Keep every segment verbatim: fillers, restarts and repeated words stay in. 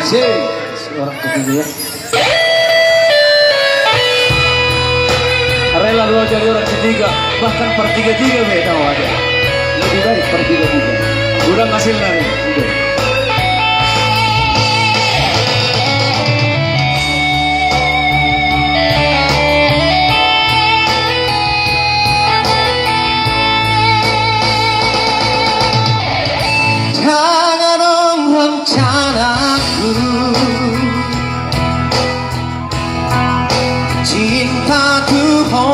Cek, orang ketiga ya. Rela doa jadi orang ketiga, bahkan per tiga-tiga be tahu ada. Lebih baik per tiga-tiga. Udah hasilnya nih. Udah. Jangan om rencanaku cinta tu ho.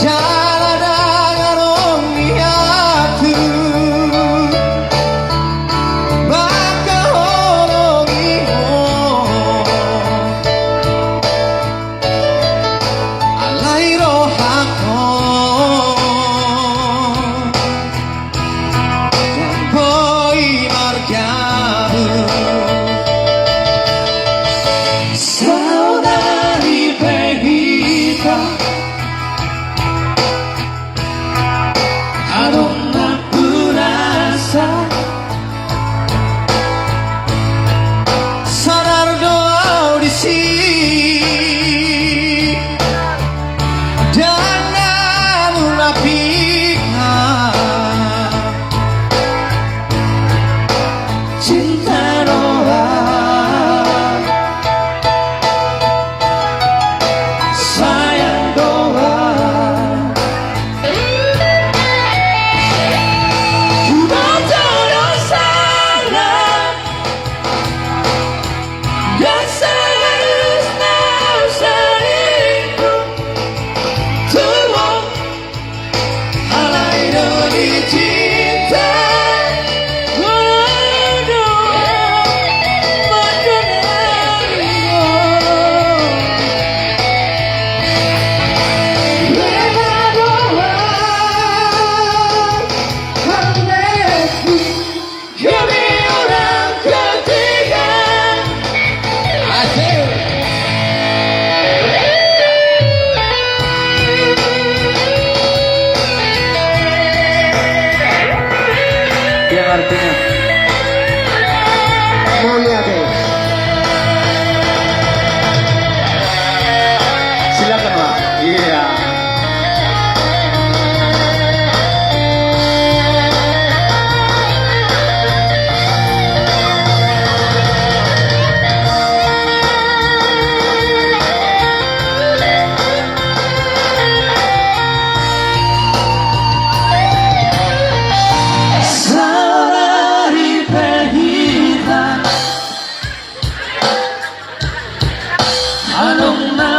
Jala dang adong niathu mangkaholongi ho. Alai rohangku dang boi margabung. Saudari pe hita adong na hurasa. Sadar do au disi dang na munafik. Cinta dohot sayang dohot. Huboto do sala, dang saharusna selingkuh tu ho. Alai do dicinta ho do au mandongani ho. Rela do au, hambangku. Kami orang ketiga. Asik. Yang artinya mulia deh. Silakan, Pak. Iya. Saudari pe hita adong na